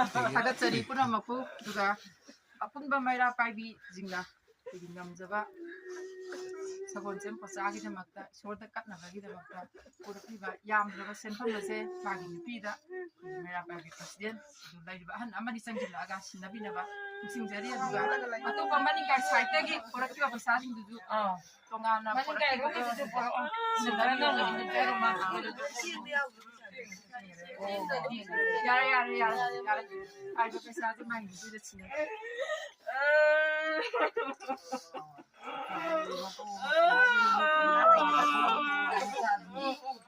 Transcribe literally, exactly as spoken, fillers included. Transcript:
ꯊꯥꯒꯠꯆꯔꯤ ꯄꯨꯝꯅꯃꯛꯄꯨ꯫ ꯑꯗꯨꯒ ꯑꯄꯨꯟꯕ ꯃꯩꯔꯥ ꯄꯥꯏꯕꯤꯁꯤꯡꯅ ꯑꯩꯈꯣꯏꯒꯤ ꯉꯝꯖꯕ ꯁꯒꯣꯜꯁꯦꯝ ꯄꯣꯆꯥꯒꯤꯗꯃꯛꯇ, ꯏꯁꯣꯔꯗ ꯀꯠꯅꯕꯒꯤꯗꯃꯛꯇ ꯄꯨꯔꯛꯂꯤꯕ ꯌꯥꯝꯗ꯭ꯔꯕ ꯁꯦꯟꯐꯝ ꯑꯁꯦ ꯃꯥꯒꯤ ꯅꯨꯄꯤꯗ, ꯑꯩꯈꯣꯏꯒꯤ ꯃꯩꯔꯥ ꯄꯥꯏꯕꯤ ꯄ꯭ꯔꯁꯤꯗꯦꯟ ꯑꯗꯨ ꯂꯩꯔꯤꯕ ꯑꯍꯟ ꯑꯃꯅꯤ ꯆꯪꯁꯤꯜꯂꯛꯑꯒ ꯁꯤꯟꯅꯕꯤꯅꯕ ꯅꯤꯡꯁꯤꯡꯖꯔꯤ꯫ ꯑꯗꯨꯒ ꯑꯇꯣꯞꯄ ꯃꯅꯤꯡꯀꯥꯏ ꯁꯥꯏꯠꯇꯒꯤ ꯄꯨꯔꯛꯈꯤꯕ ꯄꯩꯁꯥꯁꯤꯡꯗꯨꯁꯨ ꯇꯣꯉꯥꯟꯅ ꯃꯅꯤꯡꯀꯥꯏ ꯄꯨꯔꯛꯈꯤꯕꯗꯨꯁꯨ ꯄꯨꯔꯛꯑꯣ꯫ ꯁꯤꯟꯅꯕꯤꯅꯕ ꯅꯤꯡꯁꯤꯡꯖꯔꯤ꯫ ꯌꯥꯔꯦ, ꯌꯥꯔꯦ, ꯌꯥꯔꯦ, ꯌꯥꯔꯦ꯫ ꯍꯥꯏꯕ ꯄꯩꯁꯥꯁꯦ ꯃꯥꯒꯤ ꯅꯨꯄꯤꯗ ꯁꯤꯟꯅꯕꯤꯅꯕ꯫